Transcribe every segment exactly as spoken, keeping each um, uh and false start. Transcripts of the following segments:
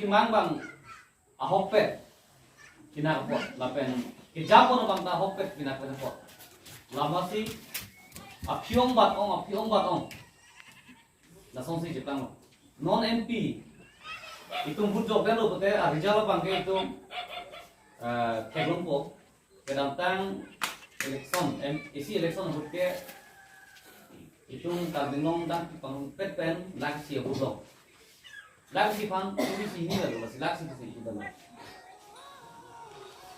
Mang abang ahokpet pinak apot, lapen kejapon abang ta ahokpet pinak apot. Lamasi aphi ong bat ong, aphi ong bat ong. Lasonsi cheplang lo. Non M P itum vote jokdetlo pute a-result abang ke itum, eh, theklongpo. Kedamtang election, M-, A C election ahut ke itum Karbi Anglong dang kepangpet pen lakh isi ahut lo. Lakh isi aphan isi hini lo, lasi lakh isi isi itum lo.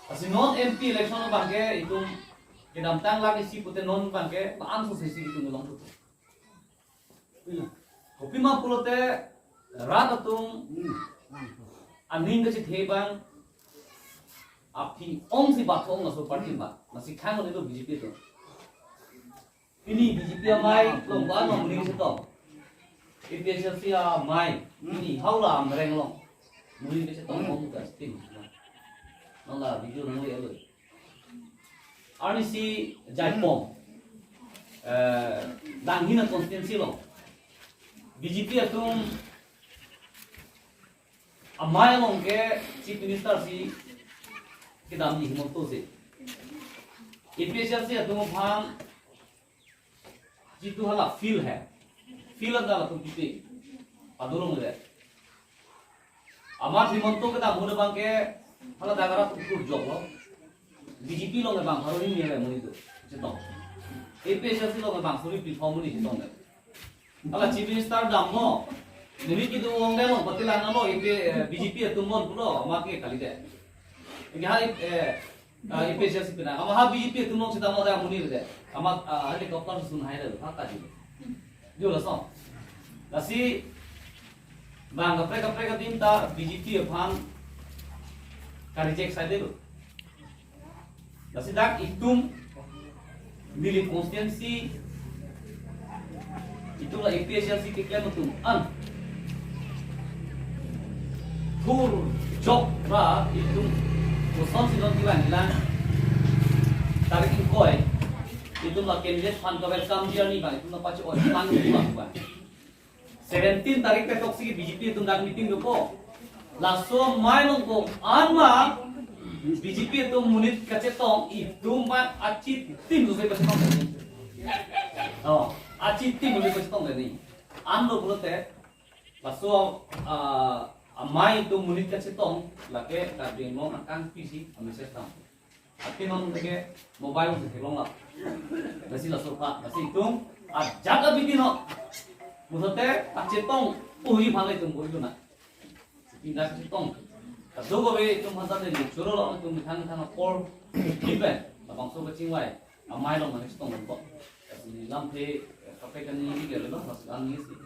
Lasi non M P election abang ke itum kedamtang lakh isi pute non abang ke la-an sose isi itum long tutu. Kopima pulote rat atum aning kachethe abang aphi ongsi bathong laso party abang. Lasi khang lo B J P atum. Pini B J P amei along ba no muni setong. A P H L C amei. Pini hau la amreng along muni setong, hmm, hong ka sting. Non la video nangle-lo. Arnisi Jaipong, eh, Langhin a-constituency along B J P atum amei along ke Chief Minister si kedamji Himanta si. A P H L C atum aphan jitu hala field hai, field anta latum pipe, padolongledet. Amat Himanta kedam ahut abang ke hala dak arat ukur joklo. B J P along abang pharo hini le muni do chetong. A P H L C along abang suri phli thom muni chetongdet. Hala Chief Minister damlo. Neli kedo ongdet along patilang lo, A P, eh, B J P atum bon pulo, amat ke kalidet. Ini hai, eh, ah, A P H L C penang. Amat ha B J P atum along chetong lo, dak munide. Amat, ah, helicopter sun hai le, ha kaji. Jo lason. Lasi bang kaprek kaprek adim ta B J P aphan ka-reject saidelo. Lasi dak itum Nilip constituency itum la A P H L C keklem atum an thur jok ra itum kosonsi non kelang-ilang tarik ingkoi itum la candidate aphan ka-welcome ji arni abang itum la pache-oi lang itum abang. Seventeen tarik petoksi B J P atum dak meeting dopo. Laso amei along ko-an ma B J P atum monit kachetong itum ma achitim sose kachetong. Oh, achitim sose kachetong ni. An lo pulote laso, ah, amei atum monit kachetong lake Karbi Anglong akangpi si a-message tam. Atin non ke mobile si theklong la. Lasi laso aphan, lasi itum ajat abidi non. Musote kachetong uri aphan itum bor-i dun nang. Pinda kachetong. Kadokave itum aphan ta neli choro lo, itum methang methang apor kipen labangso kachingvai amei along mane chetong ko. Lasi lamthe kaprek kani ni gelo lo, lasi ani si